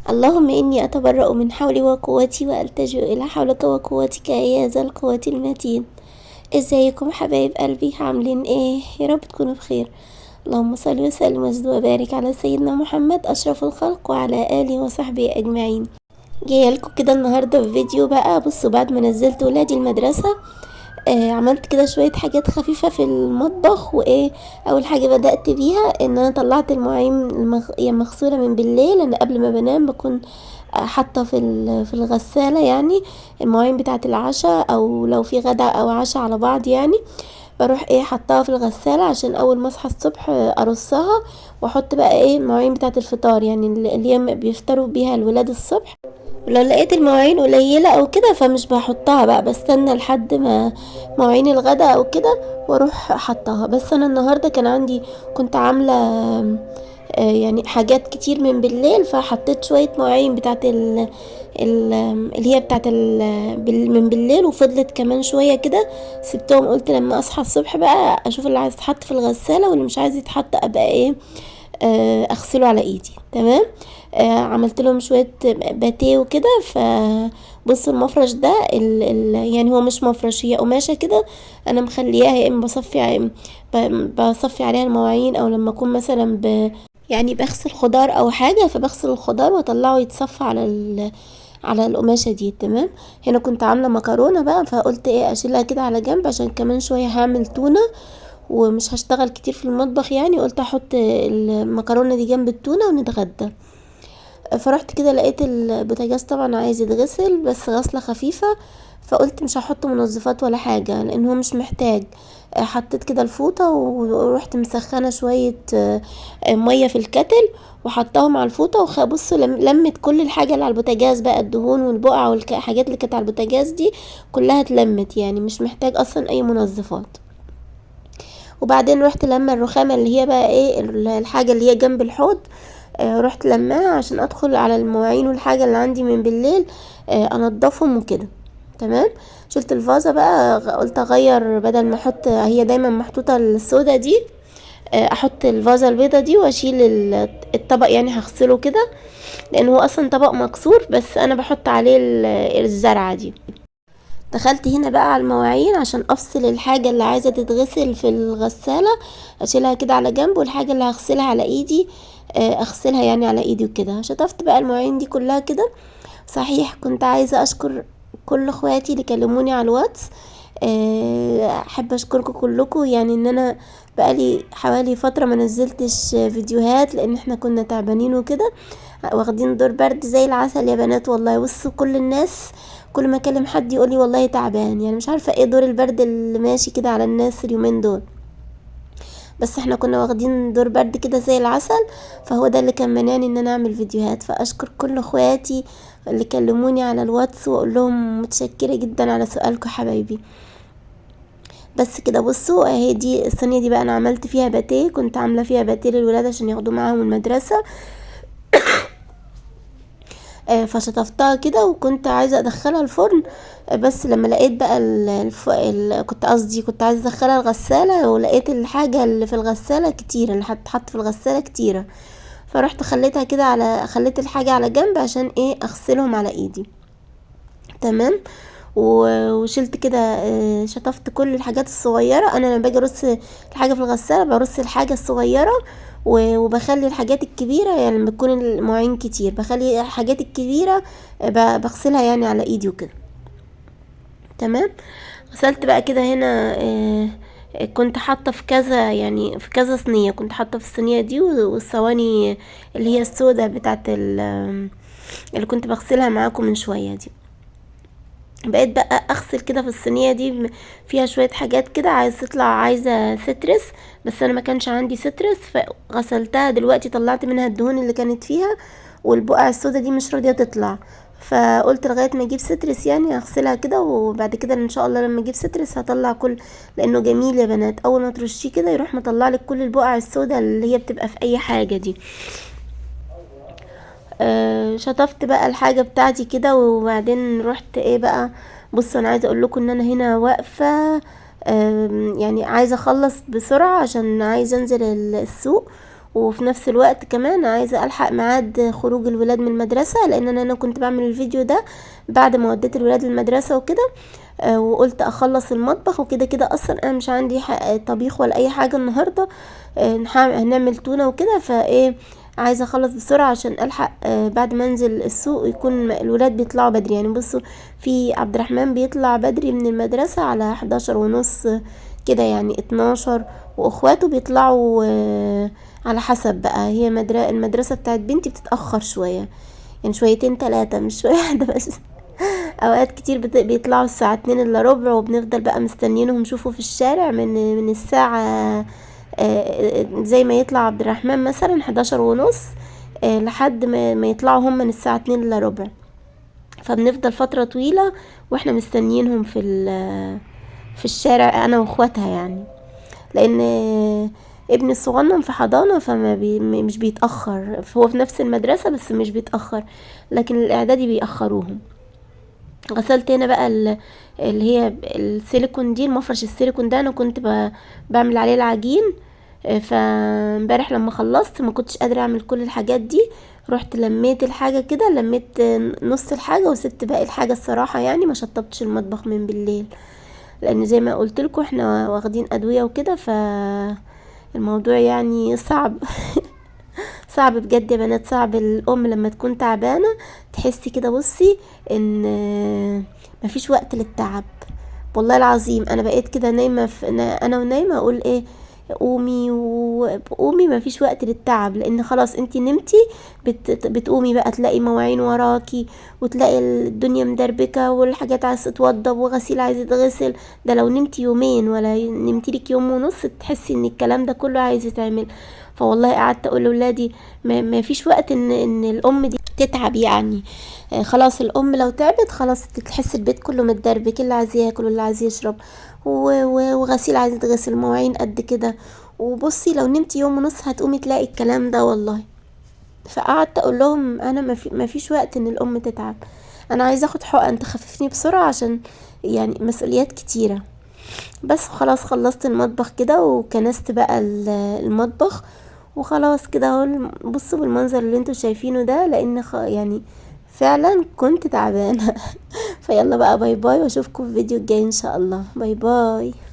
اللهم إني أتبرأ من حولي وقوتي وألتجئ إلى حولك وقوتك يا ذا القوة المتين. ازيكم حبايب قلبي، عاملين ايه؟ يا رب تكونوا بخير. اللهم صل وسلم وزد وبارك على سيدنا محمد أشرف الخلق وعلى آله وصحبه أجمعين. جايه لكم كده النهارده في فيديو بقى. بصوا، بعد ما نزلت ولادي المدرسة عملت كده شوية حاجات خفيفة في المطبخ. وايه اول حاجة بدات بيها؟ ان انا طلعت المواعين مغسوله من بالليل. انا قبل ما بنام بكون حاطه في الغسالة يعني المواعين بتاعه العشاء، او لو في غدا او عشاء على بعض يعني بروح حطاها في الغسالة عشان اول ما اصحى الصبح ارصها واحط بقى المواعين بتاعه الفطار، يعني اللي هي بيفطروا بيها الولاد الصبح. ولو لقيت المواعين قليلة او كده فمش بحطها بقى، بستنى لحد ما مواعين الغدا او كده واروح حطها. بس انا النهاردة كان عندي، كنت عاملة يعني حاجات كتير من بالليل، فحطيت شوية مواعين بتاعت اللي هي بتاعت من بالليل، وفضلت كمان شوية كده سبتهم. قلت لما اصحى الصبح بقى اشوف اللي عايز يتحط في الغسالة واللي مش عايز يتحط ابقى اغسله على ايدي. تمام. عملت لهم شوية باتيه وكده. فبصوا المفرش ده يعني هو مش مفرش، هي قماشة كده انا مخلياها، يا اما بصفي عليها المواعين، او لما اكون مثلا يعني بغسل خضار او حاجة فبغسل الخضار واطلعه يتصفى على القماشة دي. تمام. هنا كنت عاملة مكرونة بقى، فقلت اشيلها كده على جنب عشان كمان شوية هعمل تونة ومش هشتغل كتير في المطبخ يعني، قلت احط المكرونة دي جنب التونة ونتغدى. فرحت كده لقيت البوتاجاز طبعا عايز يتغسل، بس غسلة خفيفة، فقلت مش هحط منظفات ولا حاجة لان هو مش محتاج. حطيت كده الفوطة ورحت مسخنة شوية مية في الكتل وحطاهم على الفوطة، وبصوا لمت كل الحاجة اللي على البوتاجاز بقى، الدهون والبقع والحاجات اللي كانت على البوتاجاز دي كلها اتلمت، يعني مش محتاج اصلا اي منظفات. وبعدين رحت لما الرخامة اللي هي بقى الحاجة اللي هي جنب الحوض، رحت لماها عشان ادخل على المواعين والحاجة اللي عندي من بالليل، انضفهم وكده. تمام. شلت الفازة بقى، قلت اغير، بدل ما احط هي دايما محطوطة السودا دي، احط الفازة البيضة دي واشيل الطبق، يعني هغسله كده لان هو اصلا طبق مكسور، بس انا بحط عليه الزرعة دي. دخلت هنا بقى على المواعين عشان افصل الحاجة اللي عايزة تتغسل في الغسالة، اشيلها كده على جنب، والحاجة اللي هغسلها على ايدي، اغسلها يعني على ايدي وكده. شطفت بقى المواعين دي كلها كده. صحيح كنت عايزة اشكر كل اخواتي اللي كلموني على الواتس، احب اشكركم كلكم، يعني ان انا بقالي حوالي فترة ما نزلتش فيديوهات لان احنا كنا تعبانين وكده، واخدين دور برد زي العسل يا بنات والله. بصوا كل الناس كل ما اكلم حد يقولي والله تعبان، يعني مش عارفة ايه دور البرد اللي ماشي كده على الناس اليومين دول، بس احنا كنا واخدين دور برد كده زي العسل، فهو ده اللي كان منعني ان انا اعمل فيديوهات. فاشكر كل اخواتي اللي كلموني على الواتس واقول لهم متشكرة جدا على سؤالكم حبايبي. بس كده. بصوا اهي دي الصينية دي بقى انا عملت فيها باتيه، كنت عاملة فيها باتيه للولاد عشان ياخدوه معاهم المدرسة، فشطفتها كده وكنت عايزة ادخلها الفرن، بس لما لقيت بقى كنت قصدي كنت عايزة ادخلها الغسالة، ولقيت الحاجة اللي في الغسالة كتيرة، اللي هتتحط في الغسالة كتيرة، فرحت خليتها كده على، خليت الحاجة على جنب عشان اغسلهم على ايدي. تمام. وشلت كده، شطفت كل الحاجات الصغيرة. انا لما باجي ارص الحاجة في الغسالة برص الحاجة الصغيرة وبخلي الحاجات الكبيرة، يعني لما تكون المواعين كتير بخلي الحاجات الكبيرة، بغسلها يعني على ايدي وكده. تمام. غسلت بقى كده هنا، كنت حاطة في كذا، يعني في كذا صينية، كنت حاطة في الصينية دي والصواني اللي هي السودة بتاعت اللي كنت بغسلها معاكم من شوية دي. بقيت بقى اغسل كده في الصينية دي، فيها شوية حاجات كده عايزة تطلع، عايزة سترس، بس انا ما كانش عندي سترس فغسلتها دلوقتي، طلعت منها الدهون اللي كانت فيها، والبقع السودة دي مش راضية تطلع، فقلت لغاية ما اجيب سترس يعني اغسلها كده، وبعد كده ان شاء الله لما اجيب سترس هطلع كل، لانه جميل يا بنات، اول ما ترشيه كده يروح مطلع لك كل البقع السودة اللي هي بتبقى في اي حاجة دي. شطفت بقى الحاجة بتاعتي كده، وبعدين رحت ايه بقى، بصوا انا عايزة اقول لكم ان انا هنا واقفة، يعني عايزة اخلص بسرعة عشان عايزة انزل السوق، وفي نفس الوقت كمان عايزه الحق ميعاد خروج الولاد من المدرسة، لان انا كنت بعمل الفيديو ده بعد ما وديت الولاد المدرسة وكده، وقلت اخلص المطبخ وكده كده. اصلا انا مش عندي طبيخ ولا اي حاجة النهارده، هنعمل تونه وكده، فايه عايزه اخلص بسرعة عشان الحق بعد ما انزل السوق يكون الولاد بيطلعوا بدري. يعني بصوا في عبد الرحمن بيطلع بدري من المدرسة على 11:30 كده، يعني 12، واخواته بيطلعوا على حسب بقى. هي المدرسة بتاعت بنتي بتتاخر شوية، يعني شويتين 3 مش شوية واحدة بس. اوقات كتير بيطلعوا الساعة 1:45، وبنفضل بقى مستنيينهم نشوفوا في الشارع من الساعة، زي ما يطلع عبد الرحمن مثلا 11:30، لحد ما يطلعوا هم من الساعة 1:45. فبنفضل فترة طويلة واحنا مستنيينهم في الشارع انا واخواتها يعني، لان ابني الصغنن في حضانة فما مش بيتأخر، هو في نفس المدرسة بس مش بيتأخر، لكن الاعدادي بيأخروهم. غسلت هنا بقى اللي هي السيليكون دي، المفرش السيليكون ده انا كنت بعمل عليه العجين، فامبارح لما خلصت ما كنتش قادرة اعمل كل الحاجات دي، رحت لميت الحاجة كده، لميت نص الحاجة وسبت باقي الحاجة الصراحة، يعني ما شطبتش المطبخ من بالليل، لان زي ما قلت لكم احنا واخدين ادوية وكده، فالموضوع يعني صعب. صعب بجد يا بنات، صعب الام لما تكون تعبانة تحسي كده بصي ان مفيش وقت للتعب. والله العظيم انا بقيت كده نايمة في انا ونايمه اقول ايه، قومي وقومي مفيش وقت للتعب، لان خلاص انتي نمتي بتقومي بقى تلاقي مواعين وراكي، وتلاقي الدنيا مدربكه، والحاجات عايزه تتوضب، وغسيل عايز يتغسل. ده لو نمتي يومين ولا نمتي لك يوم ونص تحسي ان الكلام ده كله عايز يتعمل. فوالله قعدت اقول لاولادي ما فيش وقت ان الام دي تتعب يعني، خلاص الام لو تعبت خلاص تحس البيت كله متدربك، اللي عايز ياكل واللي عايز يشرب وغسيل عايز يتغسل، مواعين قد كده. وبصي لو نمتي يوم ونص هتقومي تلاقي الكلام ده والله. فقعدت اقول لهم انا ما فيش وقت ان الام تتعب، انا عايزه اخد حقن تخففني بسرعة عشان يعني مسؤوليات كتيرة. بس خلاص خلصت المطبخ كده وكنست بقى المطبخ وخلاص كده اهو. بصوا بالمنظر اللي انتوا شايفينه ده، لان يعني فعلا كنت تعبانة. فيلا بقى bye bye، واشوفكم في الفيديو الجاي ان شاء الله. bye bye.